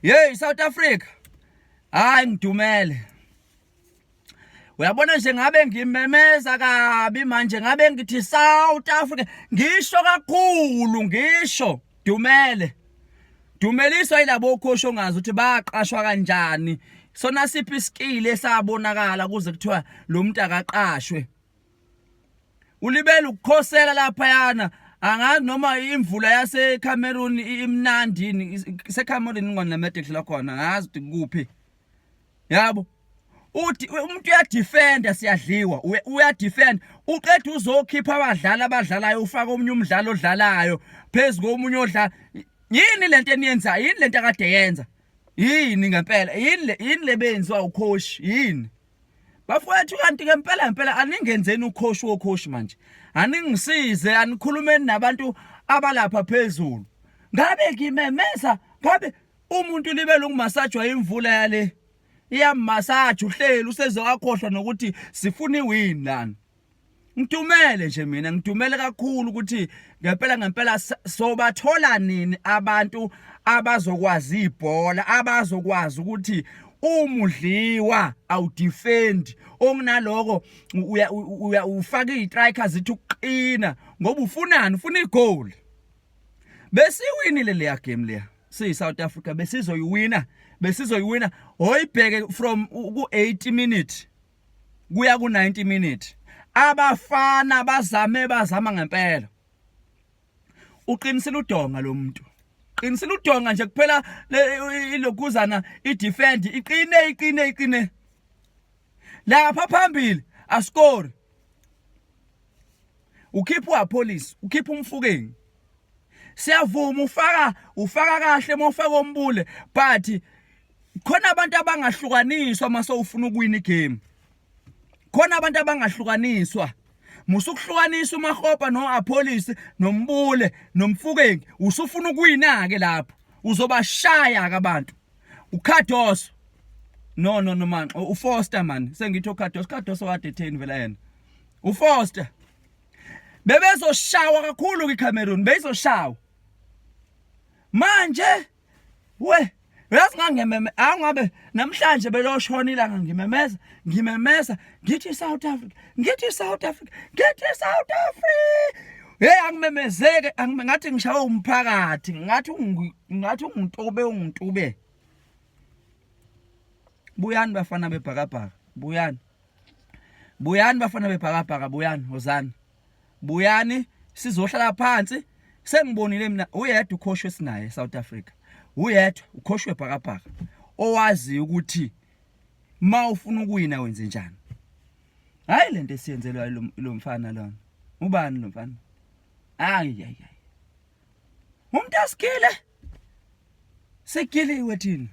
Hey South Africa. Hayi ngidumele. Uyabona nje ngabe ngimemeza kabi manje ngabe ngithi South Africa ngisho kakhulu ngisho dumele. Dumeliswa yilabo okhosho ongazi ukuthi baqashwa kanjani. Sona siphi iskile esabonakala kuze kuthiwa lo muntu akaqashwe. Ulibele ukukhosela laphayana angazi noma imvula yase Cameroon imnandi yini se Cameroon ngona namede kudlala khona angazi ukuthi kuphi yabo uthi umuntu uyadefenda siyadliwa uyadefenda uqeda uzokhipha abadlali abadlalayo ufaka omunye umdlalo odlalayo phezu komunye odlala yini lento eniyenzayo yini lento akade yenza yini ngempela yini yini lebenziwa ukhoshi yini Bafowethu kanti ngempela ngempela aningenzeni ukhoshi wokhoshi manje. Aningisize anikhulumeni nabantu abalapha phezulu. Ngabe ngimemeza ngabe umuntu libele ukumasajwa imvula yale. Iyamasaja uhleli usezowakhohlwa nokuthi sifuna iwin lana. Ngidumele nje mina ngidumele kakhulu ukuthi ngempela ngempela sobathola nini abantu abazokwazi ibhola abazokwazi ukuthi uma udliwa awudefend okunaloko uya uya ufaka izistriker zithi ukuqina ngoba ufunani ufuna igoal besiwinile leya game leya siyi South Africa besizoyiwina besizoyiwina hoyibheke from ku 80 minute kuya ku 90 minute abafana bazame bazama ngempela uqinisile udonga lo muntu qinisile udonga nje kuphela ilokuzana i defend iqine iqine iqine lapha phambili ascore ukhipha uApollis ukhipha umfukeng siyavuma ufaka ufaka kahle mawufaka ombule but khona abantu abangahlukaniswa mase ufuna ukuwina igame khona abantu abangahlukaniswa musukuhlukanisa uMahopa noApollis noMbule noMfukeng usufuna ukuwina ke lapho uzobashaya ke abantu uCardoso no no no man uFoster man sengithi uCardoso Cardoso kade 10 vela yena uFoster bebezoshawa kakhulu kwiCameroon beyizoshawa manje we uyazi ngangememe angabe namhlanje beloshona ilanga ngimemeza ngimemeza ngithi South Africa ngithi South Africa ngithi South Africa hey angimemezeke ngathi ngishawe umphakathi ngathi ngathi ungintube ungintube buyani bafana bebhakabhaka buyani buyani bafana bebhakabhaka buyani wozani buyani sizohlala phansi sengibonile mina uyedwa ukhoshwe esinaye eSouth Africa uyedwa ukhoshwe bhakabhaka owazi ukuthi ma ufuna ukuwina wenze njani hayi lento esiyenzelwa lo mfana lona ubani lo mfana hayi hayi umuntu asigile sigiliwe thina.